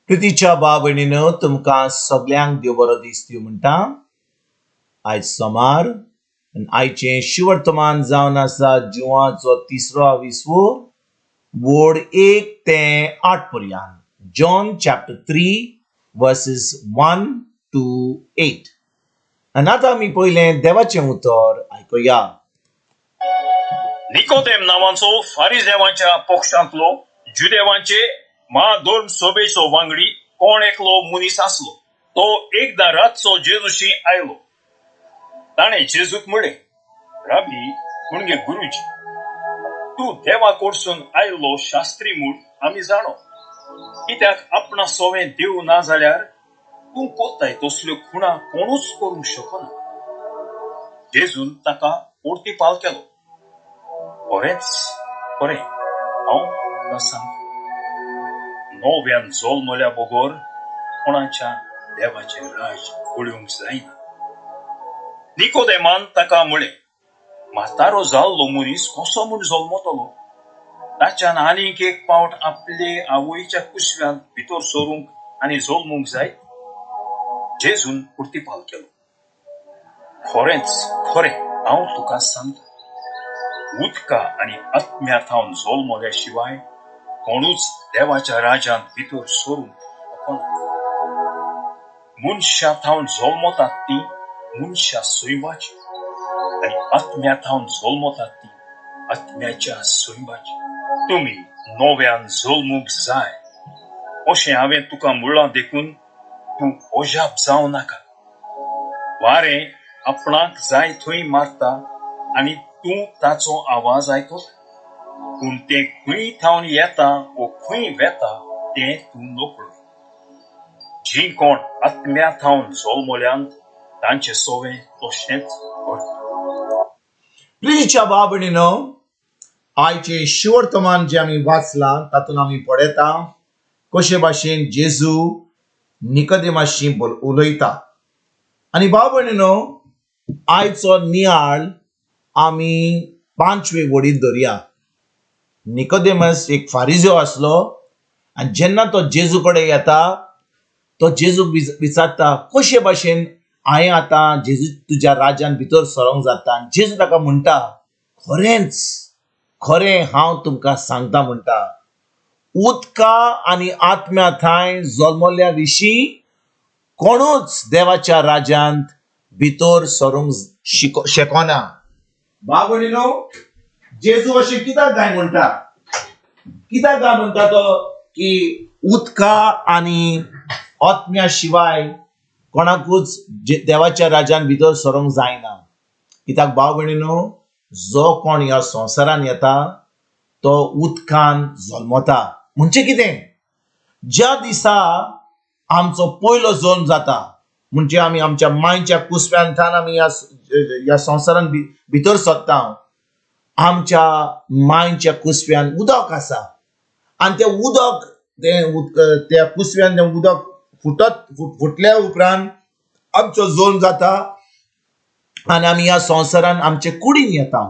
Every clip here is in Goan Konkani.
प्रितीच्या भाव भयणीनो, तुमकां सगल्यांक देव बरो दीस दिवं म्हणटा. आयज सोमार आनी आयचें शिवर्तमान जावन आसा जुवाचो तिसरो विसवो, वोड 1 ते 8 पर्यंत. John chapter 3 verses 1 to 8. आनी आतां आमी पयलें देवाचें उतर आयकुया. निकोदेम नांवाचो फारिजेवांच्या पक्षांतलो जुदेवांचे म्हाधर्म सभेचो वांगडी कोण एकलो मनीस आसलो. तो एकदां रातचो जेजूशी आयलो. ताणें जेजूक म्हळें, राबी, म्हणजे गुरुजी, तूं देवा कडसून आयलो शास्त्री म्हूण आमी जाणो. कित्याक आपणा सोवें देव ना जाल्यार तूं कोत्ताय तसल्यो खुणा कोणूच करूंक शकना. जेजून ताका पोर्तिपाल केलो, खरेंच खरें हांव तुका सांगता, नव्यान जल्मल्या बगर कोणाच्या देवाचें राज पळोवंक जायना. निकोदेमान ताका म्हळें, म्हातारो जाल्लो मनीस कसो म्हूण जल्मतलो? ताच्यान आनीक एक पावट आपले आवयच्या कुसव्यांत भितर सरूंक आनी जल्मूंक जायत? जेजून प्रतिपाल केलो, खरेंच खरें हांव तुका सांगता, उदका आनी आत्म्या थावन जल्मल्या शिवाय कोणूच देवाच्या राज्यांत भितर सरूंक शकना. मनशा थावन जल्मतात ती मनशा सैमाची आनी आत्म्या थावन जल्मतात ती आत्म्याच्या सैमाची. तुमी नव्यान जल्मूंक जाय अशें हांवें तुका म्हणलां देखून तूं अजाप जावं नाका. वारें आपणाक जाय थंय मारता आनी तूं ताचो आवाज आयकता, पूण तें खंय थावन येता वो खंय वेता तें तूं नकळो. जीं कोण आत्म्या थावन जल्मल्यांत तांचें सोवें तशेंच घडटा. प्रितीच्या भाव भयणीनो, आयचें शिवर्तमान जें आमी वाचलां तातूंत आमी पळयता कशे भाशेन जेजू निकदेमाशी उलयता. आनी भाव भयणीनो, आयचो नियाळ आमी पांचवे वडीत धरया. निकोदेमस एक फारिजो आसलो आनी जेन्ना तो जेजू कडेन येता, तो जेजूक विचारता, कशे भाशेन हांवें आतां जेजू तुज्या राज्यान भितर सरोंक जाता? आनी जेजू ताका म्हणटा, खरेंच खरें हांव तुमकां सांगता म्हणटा, उदका आनी आत्म्या थांय जल्मल्या विशीं कोणूच देवाच्या राज्यांत भितर सरूंक शकना. भाव भयणीनो, जेजू अशें कित्याक काय म्हणटा? कित्याक काय म्हणटा तो की उदका आनी आत्म्या शिवाय कोणाकूच देवाच्या राज्यान भितर सरूंक जायना? कित्याक भाव भयणीनो, जो कोण ह्या संवसारान येता तो उदकान जल्मता. म्हणजे कितें? ज्या दिसा आमचो पयलो जल्म जाता, म्हणजे आमी आमच्या मांयच्या कुसव्यांतल्यान आमी ह्या संवसारान भितर सरता, आमच्या मांयच्या कुसव्यान उदक आसा आनी तें उदक तें त्या कुसव्यान तें उदक फुटल्या उपरांत आमचो जल्म जाता आनी आमी ह्या संवसारान आमचे कुडीन येता.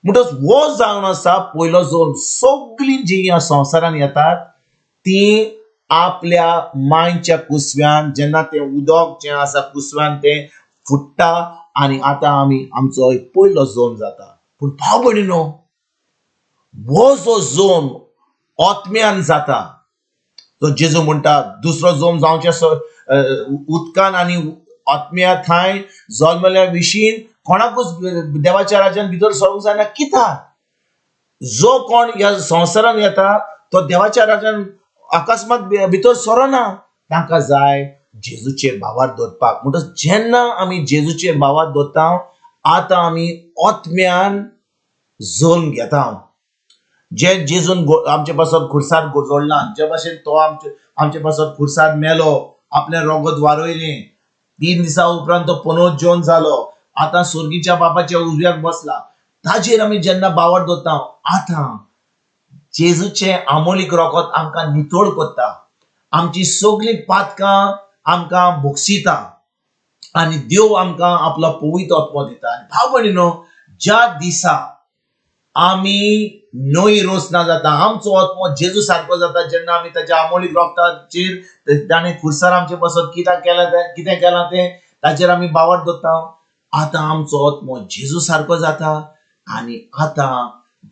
म्हणटच हो जावन आसा पयलो जल्म. सगळीं जीं ह्या संवसारान येतात ती आपल्या मांयच्या कुसव्यान जेन्ना तें उदक जें आसा कुसव्यान तें फुट्टा आनी आतां आमी आमचो एक पयलो जल्म जाता. पूण भाव भयणीनो, हो जो जल्म आत्म्यान जाता, तो जेजू म्हणटा दुसरो जल्म जावचे उदकान आनी आत्म्या थांय जल्मल्या विशीं कोणाकूच देवाच्या राज्यान भितर सरूंक जायना. कित्याक? जो कोण ह्या संवसारान येता तो देवाच्या राज्यान अकस्मात भितर सरना. तांकां जाय जेजूचेर भावार्थ दवरपाक. म्हणटच जेन्ना आमी जेजूचेर भावार्थ दवरता, आतां आमी आत्म्यान जल्म घेता. जे जेजून आमचे पासत खुर्सार गोजोडला, जे भाशेन तो आमचे पासत खुर्सार मेलो, आपलें रगत वारयलें, 3 दिसा उपरांत तो पुनर्जल्म जालो, आतां स्वर्गीच्या बापाच्या उजव्याक बसला, ताजेर आमी जेन्ना भावार्थ दवरता, आतां जेजूचें आमोलीक रगत आमकां नितळ करता, आमची सगळीं पातकां आमकां भोगसिता आनी देव आमकां आपलो पवित्र आत्मो दिता. आनी भाव भयणीनो, ज्या दिसा आमी नवी रोसना जाता. आमचो आत्मो जेजू सारको जाता जेन्ना आमी ताच्या आमोलीक रोगताचेर ताणें खुर्सार आमचे पासत कित्याक केलां तें, कितें केलां तें ताचेर आमी बावर दवरता. आतां आमचो आत्मो जेजू सारको जाता आनी आतां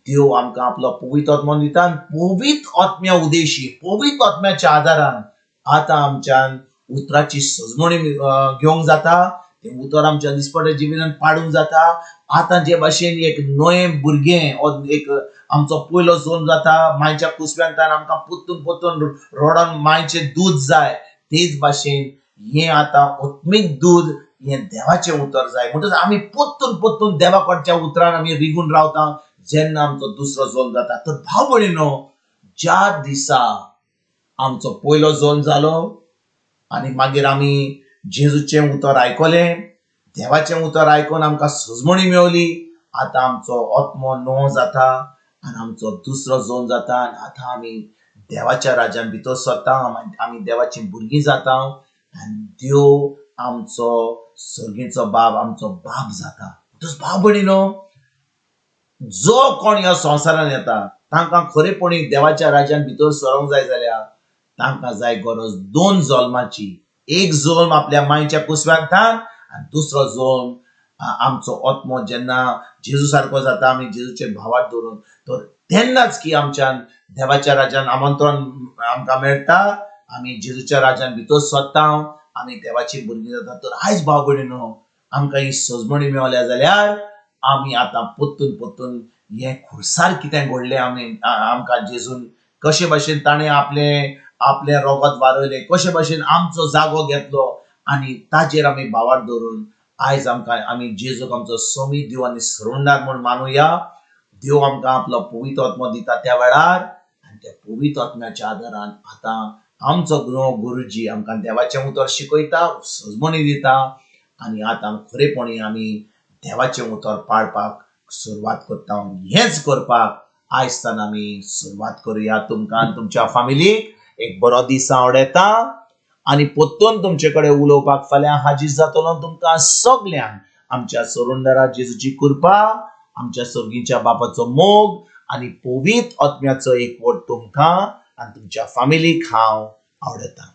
देव आमकां आपलो पवित्र आत्मो दिता आनी पवित्र आत्म्या उदेशी, पवित्र आत्म्याच्या आदारान आतां आमच्यान उतराची सजमणी घेवंक जाता. तें उतर आमच्या दिसपट्या जिवितान पाडूंक जाता. आतां जे भाशेन एक नवें भुरगें एक आमचो पयलो जल्म जाता मायच्या कुसव्यांतल्यान आमकां परतून परतून रडोन मायचें दूद जाय, तेच भाशेन हें आतां आत्मीक दूद हें देवाचें उतर जाय. म्हणटच आमी परतून परतून देवा कडच्या उतरान आमी रिगून रावता जेन्ना आमचो दुसरो जल्म जाता. तर भाव भयणीनो, ज्या दिसा आमचो पयलो जल्म जालो आनी मागीर आमी जेजूचें उतर आयकलें, देवाचें उतर आयकून आमकां सजमणी मेवली, आतां आमचो आत्मो नवो जाता आनी आमचो दुसरो जल्म जाता आनी आतां आमी देवाच्या राज्यान भितर सरता, आमी देवाचीं भुरगीं जाता आनी देव आमचो सर्गीचो बाब आमचो बाप जाता. म्हणटच भाव भयणीनो, जो कोण ह्या संवसारान येता तांकां खरेपणी देवाच्या राज्यान भितर सरोंक जाय जाल्यार तांकां जाय गरज दोन जल्माची. एक जल्म आपल्या मायच्या कुसव्यांतल्यान आनी दुसरो जल्म आमचो आत्मो जेन्ना जेजू सारको जाता, आमी जेजूचेर भावार्थ दवरून, तर तेन्नाच की आमच्यान देवाच्या राज्यान आमंत्रण आमकां मेळटा, आमी जेजूच्या राज्यान भितर सरता, आमी देवाची भुरगीं जाता. तर आयज भाव भयणीनो, आमकां ही सजमणी मेवल्या जाल्यार आमी आतां परतून परतून हें खुर्सार कितें घडलें, आमी आमकां जेजून कशे भाशेन ताणें आपलें आपलें रोगत वारयलें, कशे भाशेन आमचो जागो घेतलो आनी ताचेर आमी भावार्थ दवरून आयज आमकां आमी जेजूक आमचो समी देव आनी सरुणदार म्हूण मानुया. देव आमकां आपलो पवित्र आत्मो दिता त्या वेळार आनी त्या पवित्र आत्म्याच्या आदारान आतां आमचो गुरुजी आमकां देवाचें उतर शिकयता, सजमणी दिता आनी आतां खरेपणी आमी देवाचें उतर पाळपाक सुरवात करता. हेंच करपाक आयज आमी सुरवात करुया. तुमकां आनी तुमच्या फामिलीक एक बरो दीस आवडटा आनी परतून तुमचे कडेन उलोवपाक फाल्यां हाजीर जातलो. तुमकां सगल्यांक आमच्या सरुंदरा जेजूची कृपा, आमच्या सर्गीच्या बापाचो मोग आनी पवित्र आत्म्याचो एकवट तुमकां आनी तुमच्या फामिलीक हांव आवडटा.